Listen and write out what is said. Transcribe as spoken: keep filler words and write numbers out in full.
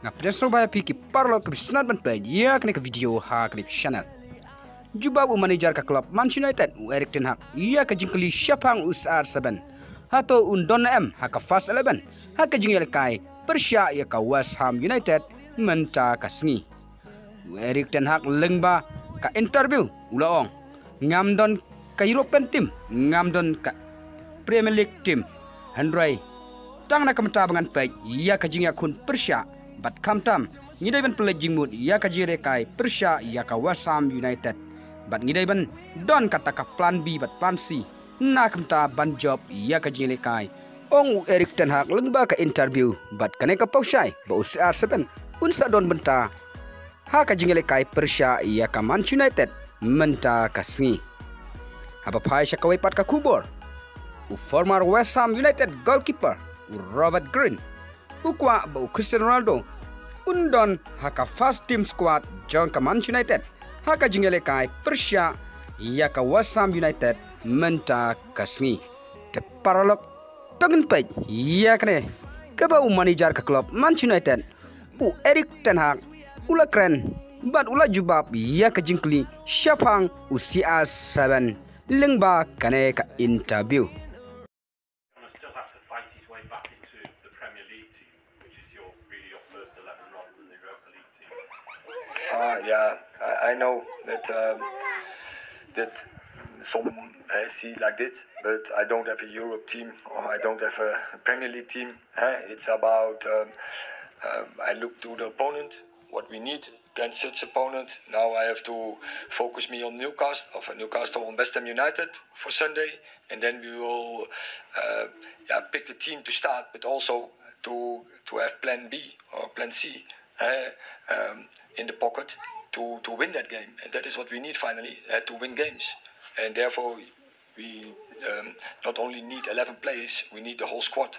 Nga pdiang sngewbha ïa phi ki paralok kiba sngewtynnat ban peit ïa kane ka video ha kane ka channel. Jubab u manager ka club Manchester United u Erik ten Hag ïa ka jingkylli shaphang u C R seven, hato un don ne em ha ka first eleven ha ka jingïalehkai pyrshah ïa ka West Ham United mynta ka sngi. U Erik ten Hag lyngba ka interview u la ong, ngam don ka European team, ngam don ka Premier League team, hynrei tang na ka bynta ba ngan peit ïa ka jingïakhun pyrshah bad khamtam ngi dei ban pynleit jingmut ïa ka jingïalehkai pyrshah ïa ka West Ham United bad ngi dei ban don kata ka plan B bad plan C na ka bynta ban jop ïa ka jingïalehkai, ong u Erik ten Hag lyngba ka interview. Bad kane ka pynshai ba u C R seven un sa don bynta ha ka jingïalehkai pyrshah ïa ka Manchester United mynta ka sngi. Haba phai sha kawei pat ka khubor, u former West Ham United goalkeeper u Robert Green u kwah ba u Cristiano Ronaldo un don ha ka first team squad jong ka Manchester United ha ka jingïalehkai pyrshah ïa ka West Ham United mynta ka sngi. Te paralok, to ngin peit ïa kane kaba u manager ka club Manchester United u Erik ten Hag u la kren bad u la jubab ïa ka jingkylli shaphang u C R seven lyngba kane ka interview. Still has to fight his way back into the Premier League team, which is your really your first eleven rather than the Europa League team. Uh, yeah, I, I know that um, that some uh, see like this, but I don't have a Europe team or I don't have a Premier League team. Eh? It's about um, um, I look to the opponent, what we need against such opponent. Now I have to focus me on Newcastle, of Newcastle on West Ham United for Sunday, and then we will uh, yeah, pick the team to start, but also to to have plan B or plan C uh, um, in the pocket to, to win that game. And that is what we need finally, uh, to win games. And therefore, we um, not only need eleven players, we need the whole squad.